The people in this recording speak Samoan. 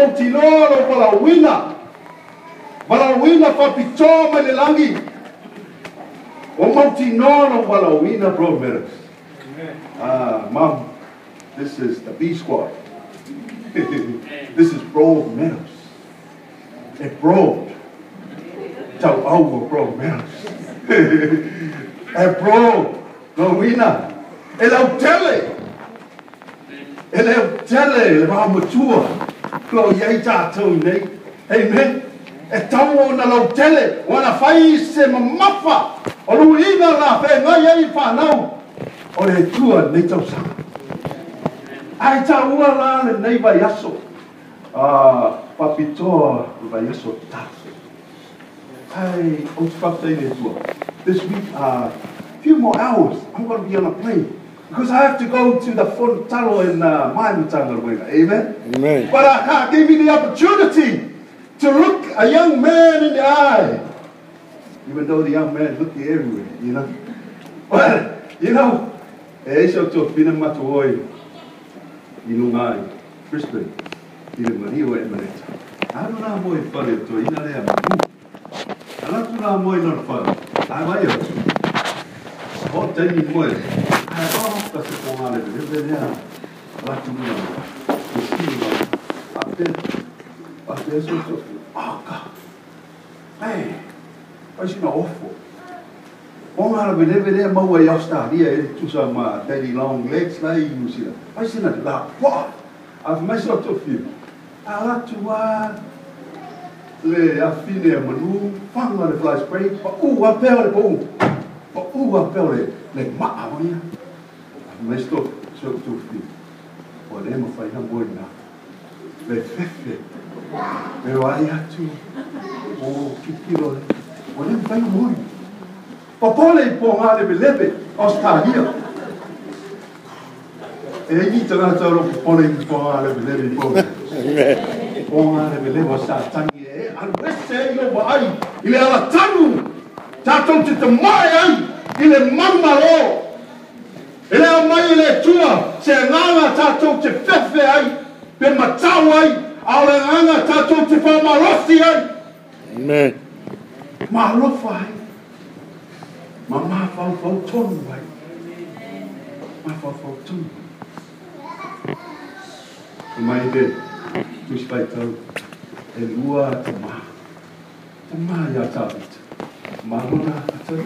mautinoa lou valaauina, valaauina faapitoa mai le lagi. Ua mautinoa lou valaauina, Broadmeadows. Mom, this is the B squad. This is Broadmeadows. E broad. Tauau o Broadmeadows. E broad. Lona uiga. E lautele. E lautele le vaomatua. Lo i ai tātou nei. Amen. E tau ona lautele. Wana fai se mamafa. O luiga la whengai ai whanau. O le Atua nei tausaga. Ai taua la lenei vaiaso. Faapitoa le vaiaso tatalo. Ai, ou te faafetai le Atua. This week, few more hours, I'm going to be on a plane. Because I have to go to the Fono Tatalo in my Matagaluega. Amen? Amen. But God gave me the opportunity to look a young man in the eye. Even though the young man looked everywhere. But, e isa o tofina matu oi i lunga i Brisbane, i le mario e Mareta. Alu la mo i whare o to ina lea manu. Ala tu la mo i lona whare. Ai vai o tu. O taimi moe. Ai o ka se ponga le le lea. Ala tu la. E si la. A pe. A pe so so. Ah ka. Ai. Ai sina ofo. Ponga le le lea maua i Australia e tusa ma Daddy Long Legs la i New Zealand. Ai sina la pa. A mai so to fi. Ala tu a le afine a manu fanga le fly spray pa u a peo le po. Pa u a peo le le maa o ia. A mai so so to fi. O le ma fai na moi na. Le fefe. Me wai atu. O kikiro le. O le ma fai moi. Popole i pōngā lebe lebe, Australia. E i tangata ro popole i pōngā lebe lebe i pōngā. Pōngā lebe lebe o sa tangi e alu ese i lo waai i le ala tanu. Tātou te te mai ai i le manumalo. E le au mai i le Atua se nganga tātou te fefe ai, pe matau ai, a o le nganga tātou te whamalosi ai. Amen. Malofa ai. Ma mawhauwhau tonu ai. Mawhauwhau tonu ai. O mai le tusi whaitau e lua te mā. Te mā ia tāwita. Mā rona atau.